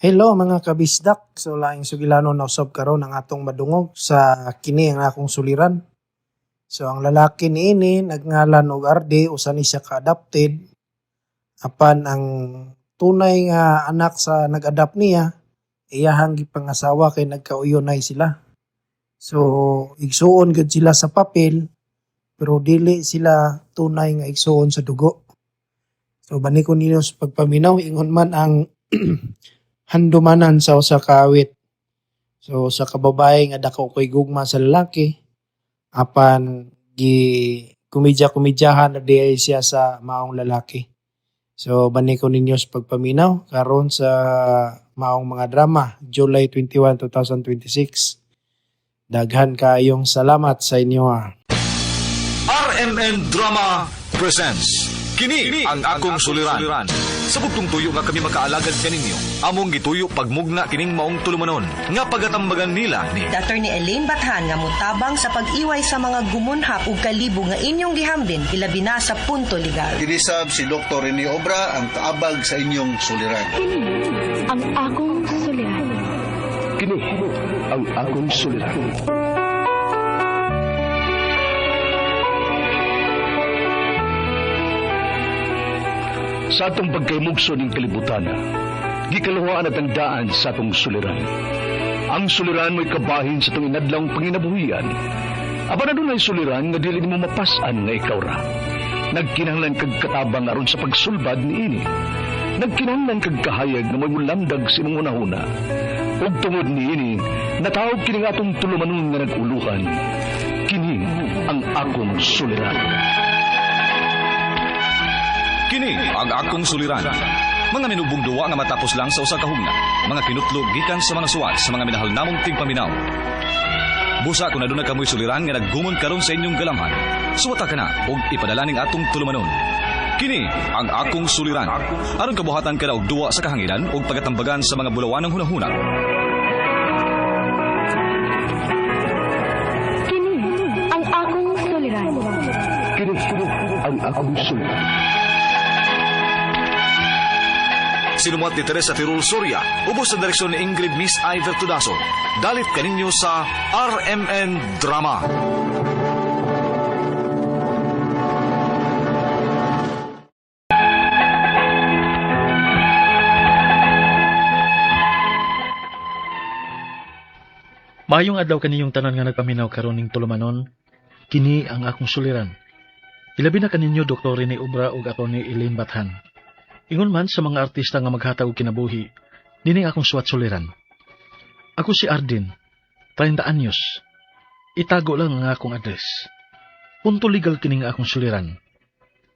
Hello mga kabisdak. So laing sugilanon na usab karon ang atong madungog sa kini ang akong suliran. So ang lalaki niini nagngalan og Arde, usa ni siya ka-adopted. Apan ang tunay nga anak sa nag-adopt niya, iyahang gipangasawa kay nagkauyonay sila. So igsuon gud sila sa papel pero dili sila tunay nga igsuon sa dugo. So bani ko ninyo sa pagpaminaw, ingon man ang handumanan sa usa ka awit. So sa kababae nga dako ko'y gugma sa lalaki, apan gi komedya-komedyahan na diay siya sa maong lalaki. So bani ko ninyo sa pagpaminaw karon sa maong mga drama, July 21, 2026. Daghan kaayong salamat sa inyo ha. RMN Drama presents Kini ang akong suliran. Sa bugtong tuyo nga kami makaalagad kaninyo, among gituyo pagmugna kining maong tulumanon nga pagatambagan nila ni Attorney Elaine Bathan nga mutabang sa pag-iway sa mga gumunhap ug kalibo nga inyong gihambin ilabi na sa punto legal. Kinisab si Dr. Rene Obra ang kaabag sa inyong suliran. Kini ang akong suliran. Kini ang akong suliran. Sa atong pagkaymugso ning kalibutan, gikaluhaan at ang daan sa atong suliran. Ang suliran mo'y kabahin sa atong inadlawng panginabuhian. Apan adunay suliran nga dili nimo mapas-an nga ikaw ra. Nagkinahanglan kag katabang aron sa pagsulbad niini. Nagkinahanglan kag kahayag nga mo'y mulamdag sa imong hunahuna. Ug tungod niini, natawag kini nga atong tulumanon nga nag-uluhan. Kini ang akong suliran. Kini ang akong suliran. Mga minubong duwa nga matapos lang sa usa ka hugna. Mga kinutlog gikan sa mga suwat sa mga minahal namong tigpaminaw. Busa kung aduna kamoy suliran nga naggumon karon sa inyong galamhan, suwata ka na og ipadala ning atong tulumanon. Kini ang akong suliran. Aron kabuhatan ka na og duwa sa kahanginan ug pagatambagan sa mga bulawanong hunahuna. Kini ang akong suliran. Kini ang akong suliran. Sinumuat ni Teresa Tirul Soria, ubos sa direksyon ni Ingrid Miss Iver Tudaso. Dalit kaninyo sa RMN Drama. Maayong adlaw kaninyong tanan nga nagpaminaw karon ning tulumanon, kini ang akong suliran. Ilabi na kaninyo Dr. Rene Obra ug Atty. Elaine Bathan. Ingon man sa mga artista nga maghatag og kinabuhi, nining akong suwat suliran. Ako si Ardin, 30 anyos. Itago lang ang akong address. Punto legal kini nga akong suliran.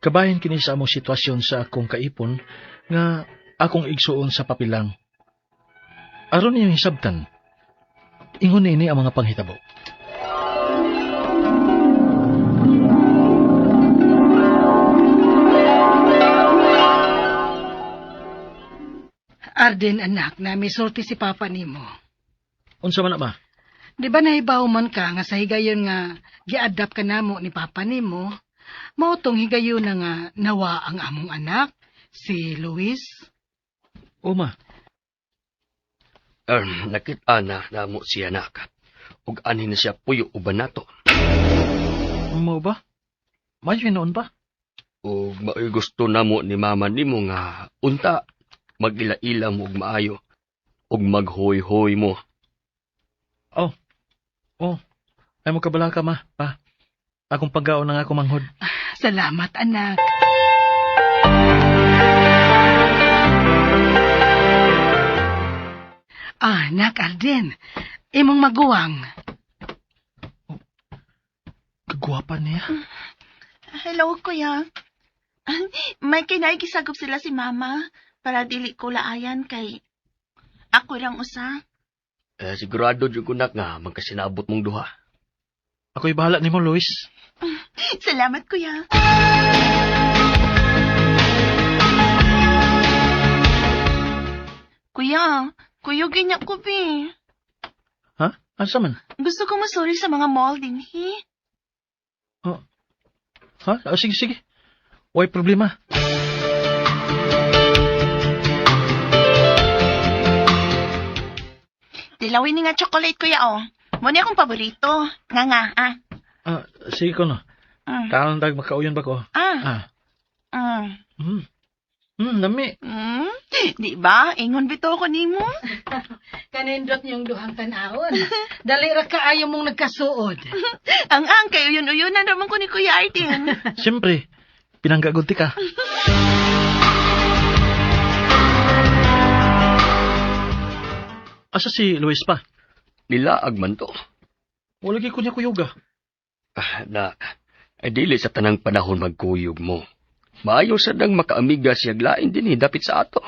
Kabahin kini sa among sitwasyon sa akong kaipon nga akong igsuon sa papilang. Aron niyong hisabtan, ingon niini ang mga panghitabo. Arden, anak, na may sulti si Papa nimo. Unsa man na ma? Di ba nahibaw man ka nga sa higayon nga gi-adapt ka namo ni Papa nimo, mao tong higayon na nga nawa ang among anak, si Luis? O ma, Nakita na namo siya nak. Ug anhin na siya puyo uban nato. Mao ba? Mayo noon ba? Ug maoy gusto namo ni mama nimo nga unta mag-ila-ila mo ug maayo ug maghoy-hoy mo. Oh. Oh. Ay mo kabala ka ma. Pa. Akong pagkaon ang akong manghod. Salamat, anak. Ah, anak Arden, imong maguwang. Kagwapa niya. Hello, kuya. May kinaikisagop sila si mama para dili ko laayan kay ako lang usa. Eh, sigurado jud ko nak nga magkasinabot mong duha. Ako'y bahala nimo, Luis. Salamat, kuya. Kuya, kuya ginya ko bi. Ha? Asa man? Gusto ko masuri sa mga mall din, hi? Oh. Ha? Oh, sige, sige. Way problema. Dilawin ni nga chocolate, kuya, oh. Mo ni akong paborito. Nga nga, ah. Ah, sige ko no. Kaon tag makauyon ba ko? Ah. Ah. Lami. Di ba? Ingon bitaw ko nimo. Kanindot niyong duhang tan-awon. Dali ra kaayo mong nagkasuod. Ang kay uyon-uyonan ra man ko ni Kuya Artin. Siyempre, pinanggagulti ka. Asa si Luis pa? Nilaag man to. Wala gyud ko niya kuyuga. Ah, na, ay dili sa tanang panahon magkuyog mo. Maayo sa dang makaamiga siya lain din eh, dapit sa ato.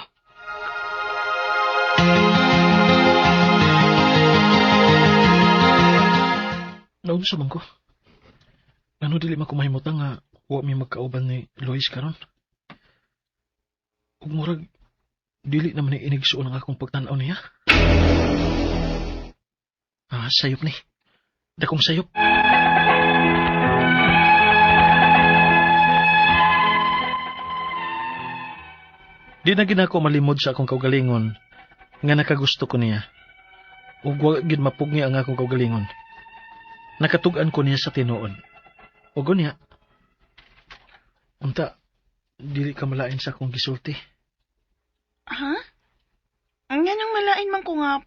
Naunsa man ko. Ngano dili man ko mahimutang nga wa mi magkauban ni Luis karon. Ug murag dili naman ni inigsuon ang akong pagtan-aw niya. Ah, sayop ni. Dakong sayop. Di na gid ako malimod sa akong kaugalingon nga nakagusto ko niya. Ug wa gid mapugni ang akong kaugalingon. Nakatug-an ko niya sa tinuod. Ug unya, unta, dili ka malain sa akong gisulti. Ha? Nganong malain man ko nga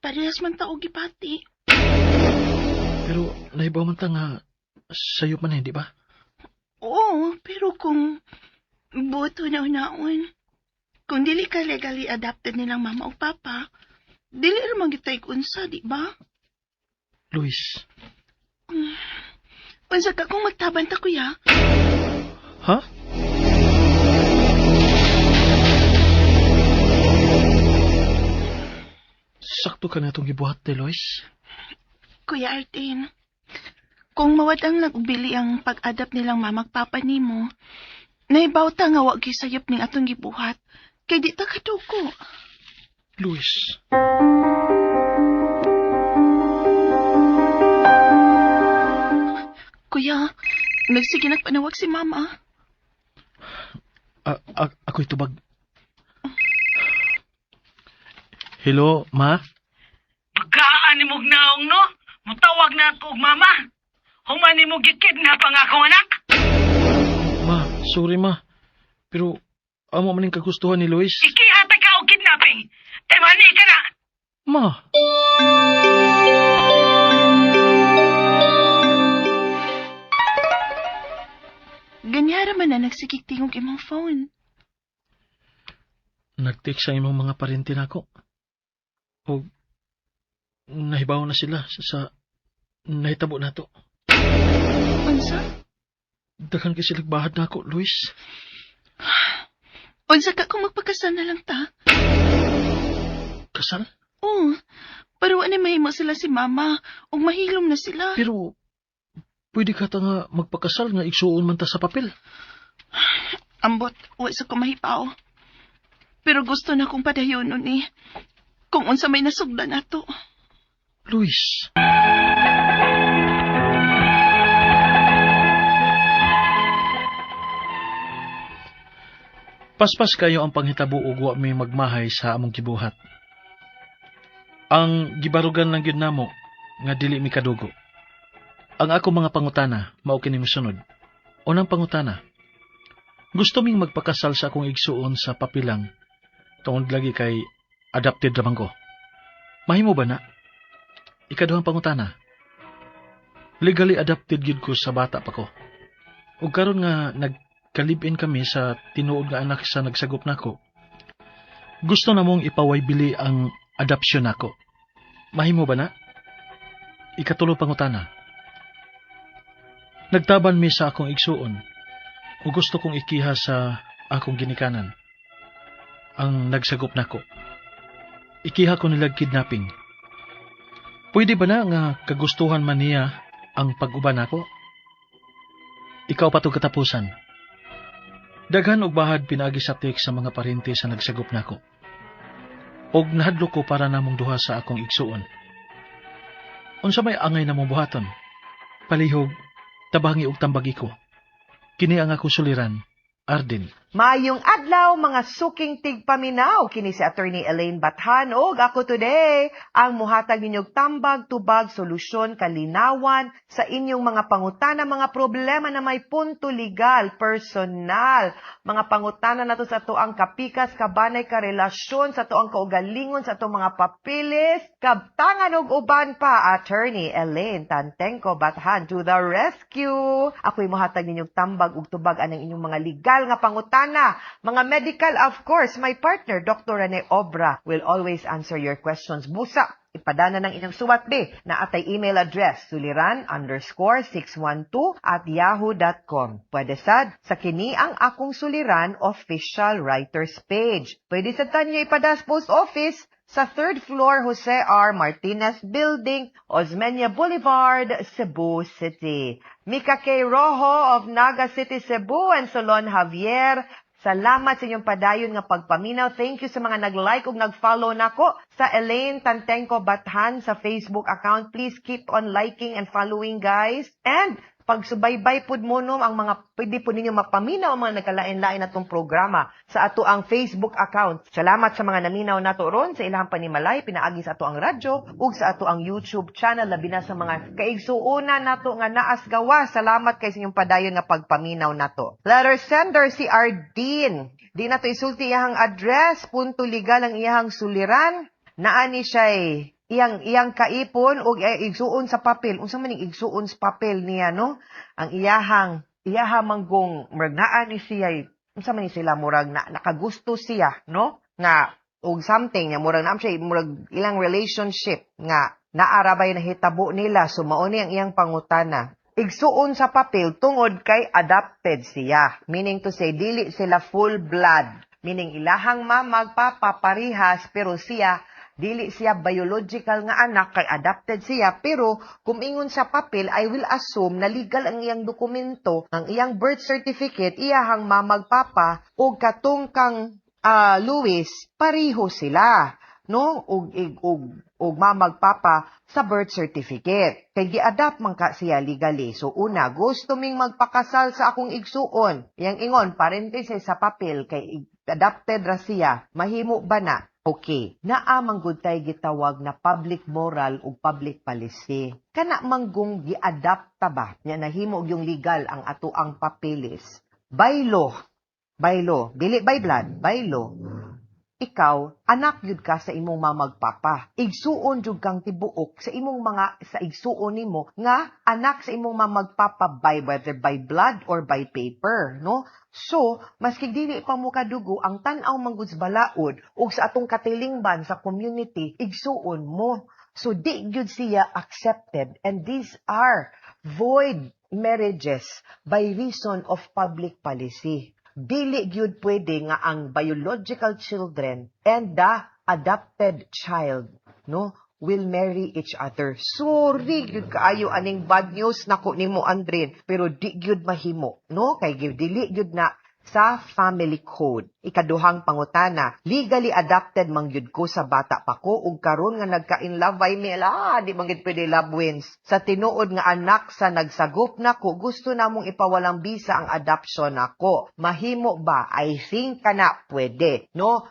parehas man ta og gipati. Pero nahibaw man ta nga sayop man eh, di ba? Oo, pero kung buto na unaon, kung dili ka legally adopted nilang mama o papa, dili ra man gyud tay unsa, di ba? Luis. Unsa ka kung magtaban ta, kuya? Ha? Sakto ka na itong gibuhat, te, Lois. Kuya Artin, kung mawadang nagbili ang pag-adapt nilang mama ug papa nimo, naibaw ta nga wa gisayop ning atong gibuhat, kay di ta kadugo. Luis. Kuya, nagsige nagpanawag si mama. Ako'y tubag. Hello, ma? Pagkaan ni mong naong, no? Mutawag na ako og mama. Human ni mo gikidnap ang akong anak. Ma, sorry ma. Pero amo man ning kagustuhan ni Luis. Ikihata ka og kidnapping. Kay mani ka na. Ma. Ganyara man na nagsigig tingog imong phone. Nag-text ang imong mga parente nako. Og nahibaw na sila sa nahitabo nato. Unsa? Daghan kay silag bahad nako, Luis. Unsa ka kung magpakasal na lang ta? Kasal? Oo. Pero wa ni mahimo sila si mama ug mahilom na sila. Pero pwede ka ta nga magpakasal nga igsuon man ta sa papel. Ambot, wa sa ko mahipaw. Pero gusto na kong padayonon ni. Kung unsa may nasugdan nato. Luis. Paspas kayo ang panghitabo ug wa mi magmahay sa among gibuhat. Ang gibarugan lang gyud namo nga dili mi kadugo. Ang ako mga pangutana mao kini mosunod. Unang pangutana. Gusto ming magpakasal sa akong igsuon sa papilang tungod lagi kay adopted raman ko. Mahimo ba na? Ikaduhang pangutana. Legally adopted gyud ko sa bata pa ko. Ug karon nga nagkalibin kami sa tinuod nga anak sa nagsagop nako. Gusto namong ipaway-bili ang adopsyon nako. Mahimo ba na? Ikatulo pangutana. Nagtaban mi sa akong igsuon ug gusto kong ikiha sa akong ginikanan. Ang nagsagop nako. Ikiha ko nila kidnapping. Pwede ba na nga kagustuhan man niya ang pag-uban nako? Ikaw pa to katapusan. Daghan og bahad pinaagi sa text sa mga parente sa nagsagop nako. Og nahadlok ko para namong duha sa akong igsuon. Unsa may angay namong buhaton? Palihog, tabangi og tambagi ko. Kini ang akong suliran, Arden. Maayong adlaw, mga suking tigpaminaw, kini si Attorney Elaine Bathan og ako today ang muhatag ninyong tambag, tubag, solusyon, kalinawan sa inyong mga pangutana, mga problema na may punto legal, personal, mga pangutana nato sa atoang kapikas, kabanay, karelasyon, sa atoang kaugalingon, sa atong mga papilis, kabtangan ug uban pa. Attorney Elaine Tantengco Bathan to the rescue. Ako'y muhatag ninyong tambag ug tubag anang inyong mga legal nga pangutana, mga medical, of course. My partner, Dr. Rene Obra, will always answer your questions. Busa, ipadana ng inyong suwat be na atay email address suliran_612@yahoo.com. Pwede sad sa Kini ang Akong Suliran official writers page. Pwede sa tanyo ipadas post office sa third floor, Jose R. Martinez Building, Osmeña Boulevard, Cebu City. Mika K. Rojo of Naga City, Cebu and Solon Javier, salamat sa inyong padayon nga pagpaminaw. Thank you sa mga nag-like ug nag-follow nako sa Elaine Tantengco Bathan sa Facebook account. Please keep on liking and following, guys. And pagsubaybay pud mo no ang mga pwede po ninyo mapaminaw ang mga nagkalain-lain natong programa sa ato ang Facebook account. Salamat sa mga naminaw nato ron sa ilang panimalay pinaagi sa ato ang radyo ug sa ato ang YouTube channel, labi na sa mga kaigsuonan nato nga naas gawa. Salamat kay sa inyong padayon nga pagpaminaw nato. Letter sender si Ardeen. Di nato isulti iyang address, punto legal ang iyang suliran. Naa ni siya iyang iyang kaipon og igsuon sa papel. Unsa man ning igsuon sa papel niya, no? Ang iyahang iyaha manggong murag naa ni siya, unsa man ni sila, murag na, nakagusto siya, no, nga og something nga murag naa siya, murag ilang relationship nga naarabay nahitabo nila. So mao ni ang iyang pangutana, igsuon sa papel tungod kay adopted siya, meaning to say dili sila full blood, meaning ilahang mama papa parihas pero siya dili siya biological nga anak kay adopted siya. Pero kung ingon sa papel, I will assume na legal ang iyang dokumento, ang iyang birth certificate, iyahang mamag papa ug katong kang Luis pareho sila, no, ug ug ug mamag papa sa birth certificate kay gi-adopt man ka siya legally. So una, gusto ming magpakasal sa akong igsuon, iyang ingon, parenthesis, sa papel kay adopted ra siya, mahimo ba na? Okay, naa man gud tay gitawag na public moral ug public policy. Kana manggong gi-adapt ta ba nya nahimo og yung legal ang ato ang papeles. By law, by law, dili by blood, by law, ikaw, anak yun ka sa imong mamag papa. Igsuon jud kang tibuok sa imong mga sa igsuon nimo nga anak sa imong mamag papa by whether by blood or by paper, no? So, maski dili pa mo kadugo, ang tan-aw man gud sa balaod ug sa atong katilingban sa community, igsuon mo. So, di gyud siya accepted and these are void marriages by reason of public policy. Dili gyud pwede nga ang biological children and the adopted child, no, will marry each other. Sorry gyud kaayo aning bad news nako nimo, Andrin, pero di gyud mahimo, no, kay gyud dili gyud na sa family code. Ikaduhang pangutana, legally adopted man gyud ko sa bata pa ko ug karon nga nagka-in love ay mi, di man gyud pwede, love wins. Sa tinuod nga anak sa nagsagop nako, gusto namong ipawalang bisa ang adoption nako. Mahimo ba? I think kana pwede, no?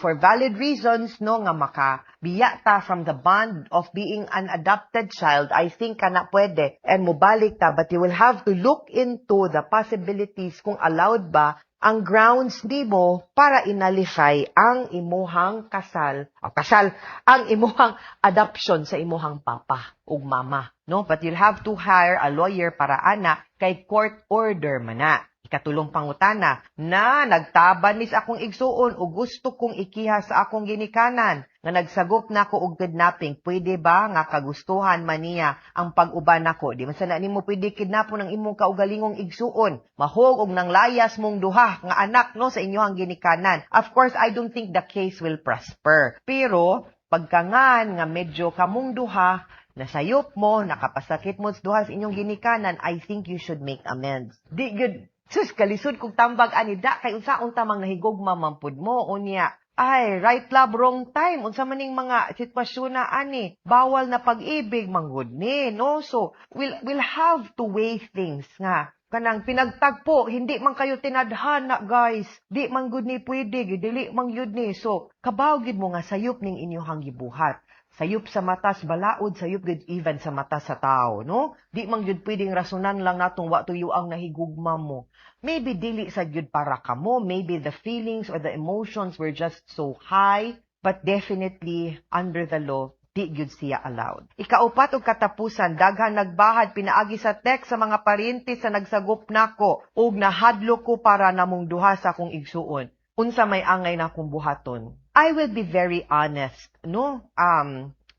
For valid reasons, no, nga maka biya ta from the bond of being an adopted child, I think kana pwede. And mobalik ta, but you will have to look into the possibilities kung allowed ba ang grounds nimo para i-nullify ang imuhang kasal, o kasal, ang imuhang adoption sa imuhang papa ug mama, no? But you'll have to hire a lawyer para ana kay court order man na. Ikatulong pangutana, na nagtaban mis akong igsuon ug gusto kong ikiha sa akong ginikanan nga nagsagop nako og kidnapping, pwede ba nga kagustuhan man niya ang pag-uban nako? Di man sana nimo pwede kidnapon ang imong kaugalingong igsuon, mahog og nang layas mong duha nga anak, no, sa inyohang ginikanan. Of course, I don't think the case will prosper, pero pagkangan nga medyo kamong duha nasayop mo, nakapasakit mo sa duha sa inyong ginikanan, I think you should make amends. Di gyud. Sus, kalisod kog tambag ani da kay unsaon tamang nahigugma man pud mo unya. Ay, right love, wrong time. Unsa man ning mga sitwasyon na ani, bawal na pag-ibig manggod ni, no? So, we'll have to weigh things nga. Kanang pinagtagpo, hindi man kayo tinadhana, guys. Di man gud ni pwede, dili man gyud ni. So, kabaw gyud mo nga sayop ning inyohang gibuhat. Sayop sa matas balaod, sayop gyud even sa mata sa tao, no? Di man gyud pwedeng rasunan lang natong wa tuyo ang nahigugma mo. Maybe dili sa gyud para kamo, maybe the feelings or the emotions were just so high, but definitely under the law, di gyud siya allowed. Ikaupat og katapusan, daghan nagbahad pinaagi sa text sa mga paryente sa nagsagop nako ug nahadlok ko para namong duha sa akong igsuon. Unsa may angay na akong buhaton? I will be very honest, no?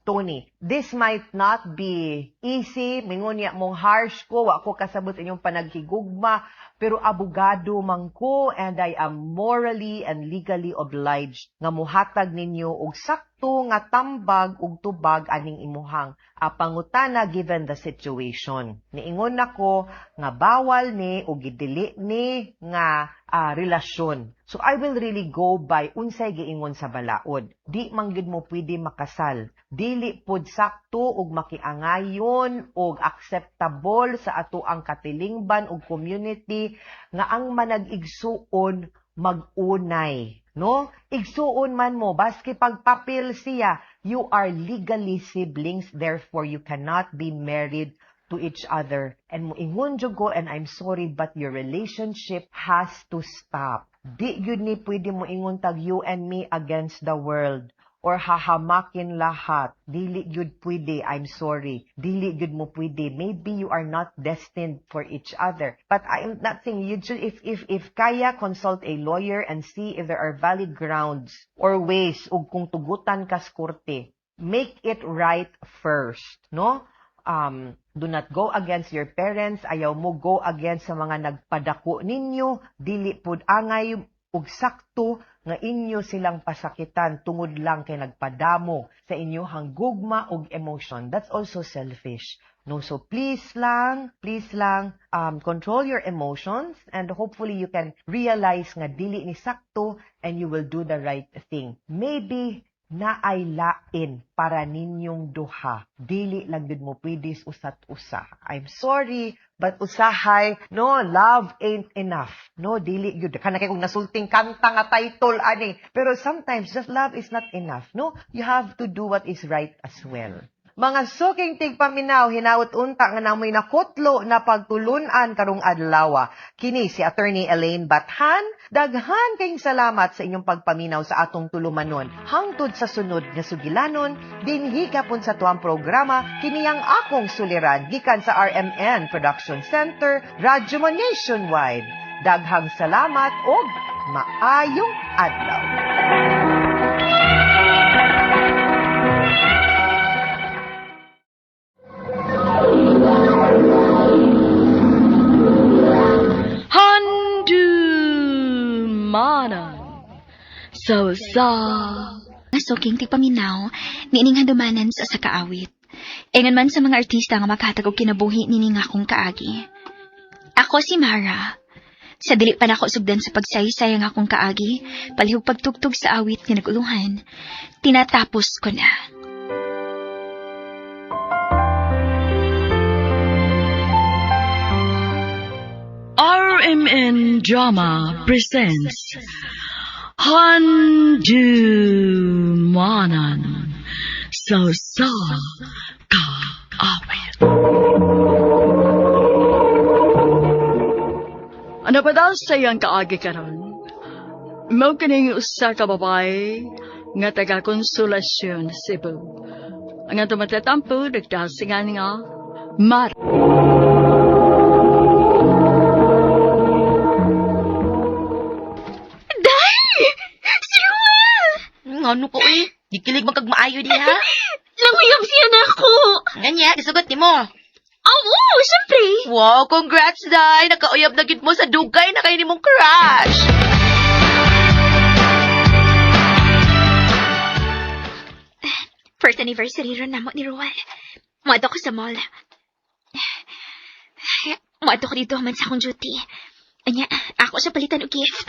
Tony, this might not be easy. Mingon niya mong harsh ko, wa ko kasabot sa inyong panaghigugma, pero abogado man ko and I am morally and legally obliged nga muhatag ninyo og sakto nga tambag ug tubag aning imuhang pangutana given the situation. Niingon nako nga bawal ni og gidili ni nga relasyon. So I will really go by unsay giingon sa balaod. Di man gyud mo pwede makasal. Dili pod sakto ug makiangayon og acceptable sa ato ang katilingban ug community nga ang manag-igsuon mag-unay, no? Igsuon man mo, baski pagpapil siya, you are legally siblings, therefore you cannot be married to each other. And moingon jud ko, and I'm sorry, but your relationship has to stop. Di gyud ni pwede mo ingon tag you and me against the world or hahamakin lahat. Dili gyud pwede, I'm sorry. Dili gyud mo pwede. Maybe you are not destined for each other. But I'm not saying you should, if kaya, consult a lawyer and see if there are valid grounds or ways ug kung tugutan kas korte. Make it right first, no? Do not go against your parents. Ayaw mo go against sa mga nagpadako ninyo. Dili pud angay ug sakto nga inyo silang pasakitan tungod lang kay nagpadamo sa inyohang gugma ug emotion. That's also selfish. No, so please lang, control your emotions and hopefully you can realize nga dili ni sakto and you will do the right thing. Maybe naay lain para ninyong duha. Dili lang gud mo pwede usat usa. I'm sorry, but usahay, no, love ain't enough. No, dili gyud. Kana kay kung nasulting kanta nga title ani. Pero sometimes just love is not enough, no? You have to do what is right as well. Mga suking tigpaminaw, hinaut unta nga namoy nakutlo na pagtulunan karong adlaw. Kini si Attorney Elaine Bathan. Daghan kayong salamat sa inyong pagpaminaw sa atong tulumanon. Hangtod sa sunod nga sugilanon, dinhi gapon sa tuang programa, kini ang akong suliran gikan sa RMN Production Center, Radyo Mo Nationwide. Daghang salamat og maayong adlaw. Handumanan. So sa Suking tigpaminaw, niining handumanan sa usa ka awit. Ingon man sa mga artista nga makahatag og kinabuhi nining akong kaagi. Ako si Mara. Sa dili pa nako sugdan sa pagsaysay ang akong kaagi, palihog pagtugtog sa awit nga naguluhan, tinatapos ko na. RMN Drama presents Handumanan sa sa Kaawit. Ano pa daw sa iyang kaagi karon? Mao kining usa ka babae nga taga Konsolasyon, Cebu. Ang atong matatampo nagdasingan nga Mara. Day! Si Ruel! Ano ko eh? Gikilig man kag maayo diha. Nanguyab siya na ako! Nganya, gisugot nimo. Oo, syempre! Wow, congrats, Day! Nakauyab na gid mo sa dugay na kay nimong crush. First anniversary ron namo ni Ruel. Muadto ko sa mall. Muadto ko dito man sa akong duty. Anya, ako siya palitan og gift.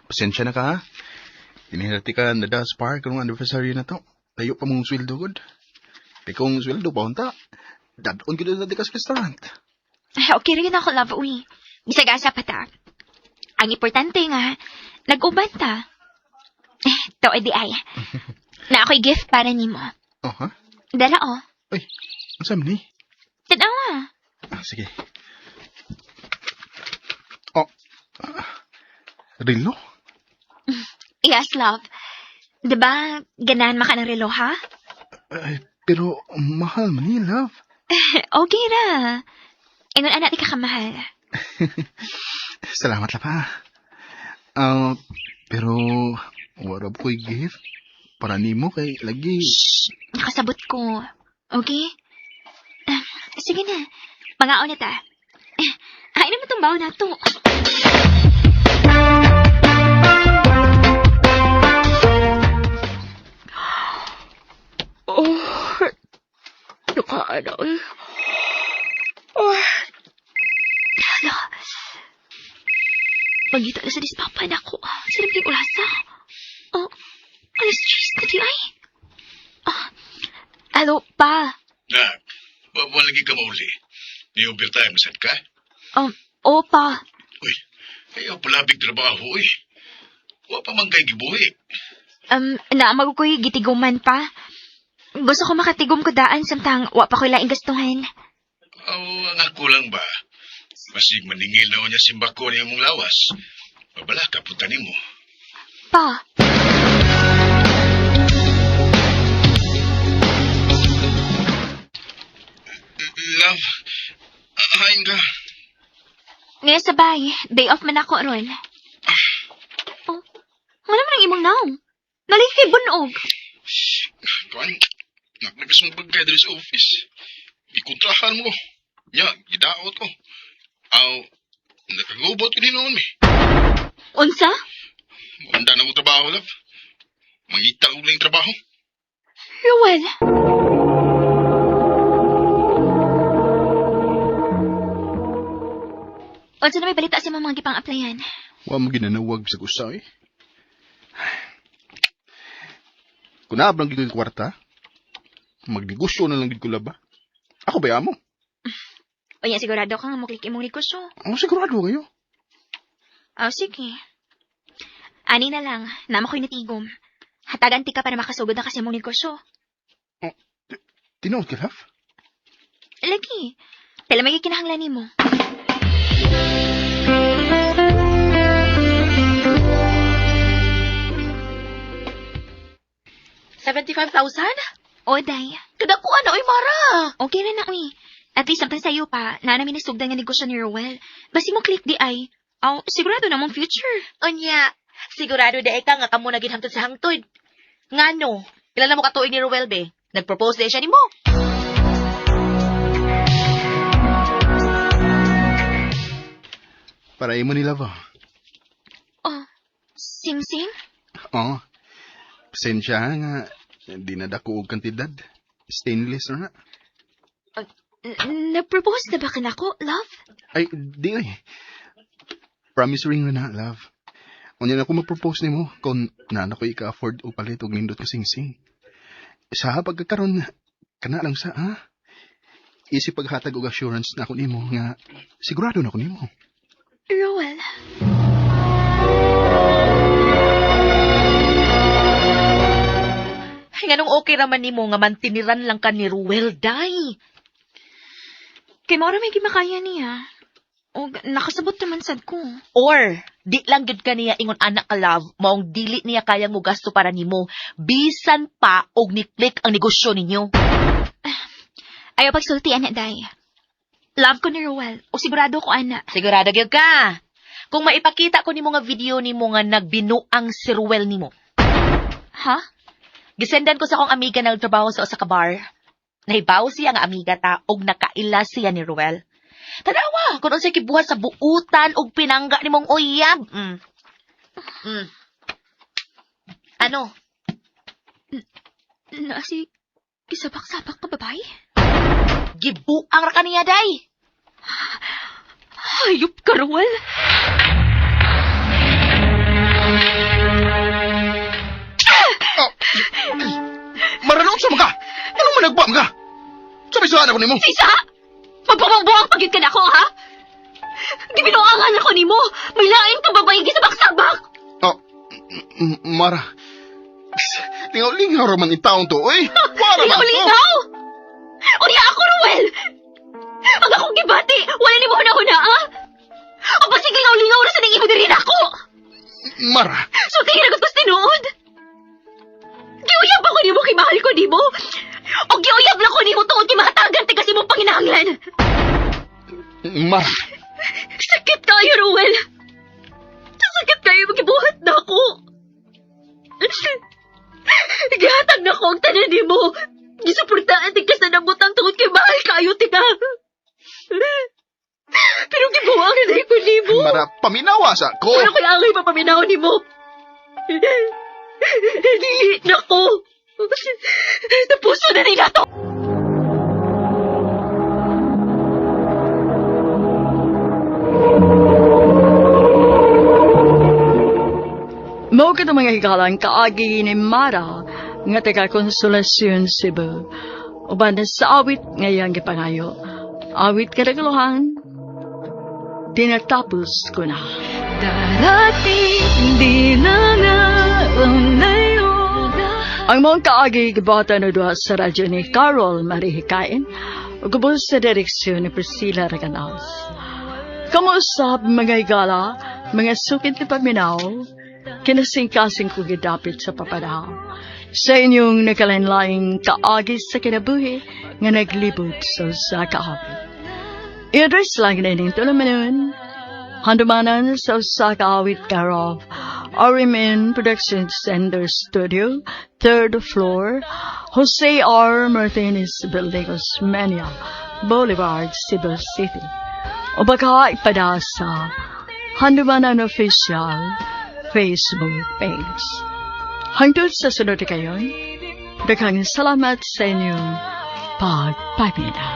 Pasensya na ka, ha? Dinihirati ka na da sa park karong anniversary na to. Layo pa mong sweldo, good. Kay kung sweldo pa unta, dadon gyud na di ka sa restaurant. Ay, okay rin ako, love, uy. Bisag asa pa ta. Ang importante nga, nag-uban ta. Eh, to di ay. Na ako'y gift para nimo. Oh, ha? Dala, oh. Unsa man ni? Tanawa. Ah, sige. Oh. Relo? Yes, love. Diba, ganahan maka ng relo, ha? Ay, pero mahal man ni, love. Okay ra. Ingon anak di ka kamahal. Salamat la pa. Ah, pero warab ko'y gift para nimo kay lagi. Nakasabot ko. Okay? Ah, sige na. Mangaon na ta. Eh, Ay naman itong baon na to. Oh, nakaano eh. Oh, Hala. Pagita na sa dispapa na ako. Sarap yung ulasa. Oh, alas cheese na di ay. Ah, alo, pa. Nak, wa lagi ka mauli. Ni overtime sad ka? Oh, pa. Uy, ayaw palabig trabaho uy. Wa pa man kay gibuhi. Naamag ko'y gitiguman pa. Gusto ko makatigom ko daan samtang wa pa ko'y laing gastuhan. Aw, ang ako lang ba? Basig maningil na niya simbako niya mong lawas. Mabala ka punta nimo. Pa. Love, hain ka. Ngayon sa bay, day off man ako ron. Oh, wala man ang imong naong. Naligi kay bunog. Kuan, naknagas mong bagay diri sa office. Ikontrahan mo. Nya, gidaot ko. Aw, nakagubot ko din noon eh. Unsa? Handa na ko trabaho, love. Mangita ko lang trabaho. Ruel. Unsa na may balita sa mga gipang applyan? Wa mo ginanawag sa usa eh. Kung naabang gid ko yung kwarta, magnegosyo na lang gid ko laba. Ako ba amo? O yan, sigurado ka nga muklik imong negosyo. Ako sigurado kayo. Oh, sige. Ani na lang, nama ko'y natigom. Hatagan ti ka para makasugod na kasi mong negosyo. Tinuod ka, love? Lagi, pala may kinahanglan nimo. $75,000? O, day. Kadakuan na, oy, Mara. Okay na na, uy. At least, samtang sa'yo pa, na namin nasugdan nga negosyo ni Ruel. Basi mo click di ay. Aw, sigurado na mong future. Unya, sigurado di ka nga kamo na ginhangtod sa hangtod. Ngano, ilan na mo katuig ni Ruel be? Nag-propose di siya nimo. Para imo ni love. ah. Oh, sing-sing? Oo. Pasensya ha nga di na dako og kantidad. Stainless na na. Nag-propose na ba ka nako, love? Ay, di ay. Promise ring na na, love. Unya na ako mag-propose nimo kung na ko ika-afford og palit og nindot ka singsing. Sa pagkakaron kana lang sa ha. Isip paghatag og assurance na ako nimo nga sigurado na ako nimo. Ruel. Ay, nganong okay raman nimo nga mantiniran lang ka ni Ruel, day. Kay Mara may gimakaya niya. O, nakasabot naman sad ko. Or, di lang gyud ka niya ingon anak ka love, maong dili niya kayang mogasto para nimo. Bisan pa og ni-click ang negosyo ninyo. Ayaw pagsulti, anak, day. Love ko ni Ruel. O sigurado ko, ana. Sigurado gyud ka. Kung maipakita ko nimo nga video nimo nga nagbinuang si Ruel nimo. Ha? Gisendan ko sa akong amiga na nagtrabaho sa usa ka bar. Nahibaw siya nga amiga ta og nakaila siya ni Ruel. Tanawa kung unsay kibuhat sa buutan og pinangga nimong uyab. Mm. Mm. Ano? Na si... Kisabak-sabak ka, babae? Gibuang ra kaniya day. Hayop ka, Ruel. Maranong sa mga! Ano man nagba mga? Gipromisuhan ako nimo. Sisa! Magpamangbuang pagid ka na ako, ha? Gibinuangan ako nimo. May lain ka babae gisabak-sabak. Oh, Mara. Lingaw-lingaw raman taon to, oy. Para man to. Lingaw-lingaw! Unya ako, Ruel! Ang akong gibati, wala nimo huna-huna, ha? Ang basig lingaw-lingaw na sa ning imo diri nako. Mara. So kay hiragot ko sa tinuod. Giuyab ako nimo kay mahal ko nimo. O giuyab lang ko nimo tungod kay makatagan ti kasi mong panginahanglan. Mara. Sakit kayo, Ruel. Sakit kayo, magibuhat na ako. Gihatag na ko ang tanan nimo. Gisuportaan ti ka sa nabutang tungod kay mahal kayo, tika. Pero gibuwang na ko nimo. Mara, paminawa sa ko. Wala ko'y angay papaminaw nimo. Dili na ko. Napuso na nila to. Mao kadto mga higalan kaagi ni Mara nga taga Consolacion, Cebu. Uban sa awit nga iyang gipangayo. Awit kadaguluhan, tinatapos ko na. Darating di na nga ang layo. Ang mga kaagi gibata na duha sa radyo ni Carol Marihikain ug ubos sa direksyon ni Priscilla Reganals. Kamuusap mga higala, mga sukit ni paminaw, kinasingkasing ko gidapit sa papada. Sa inyong nagkalain-laing kaagi sa kinabuhi nga naglibot sa usa ka awit. I-address lang na ining tulumanon, handumanan sa usa ka awit care of RMN Production Center Studio, third floor, Jose R. Martinez Building, Osmeña Boulevard, Cebu City. O baka ipada sa Handumanan Official Facebook page. Hangtod sa sunod kayon, daghang salamat sa inyong pagpaminaw.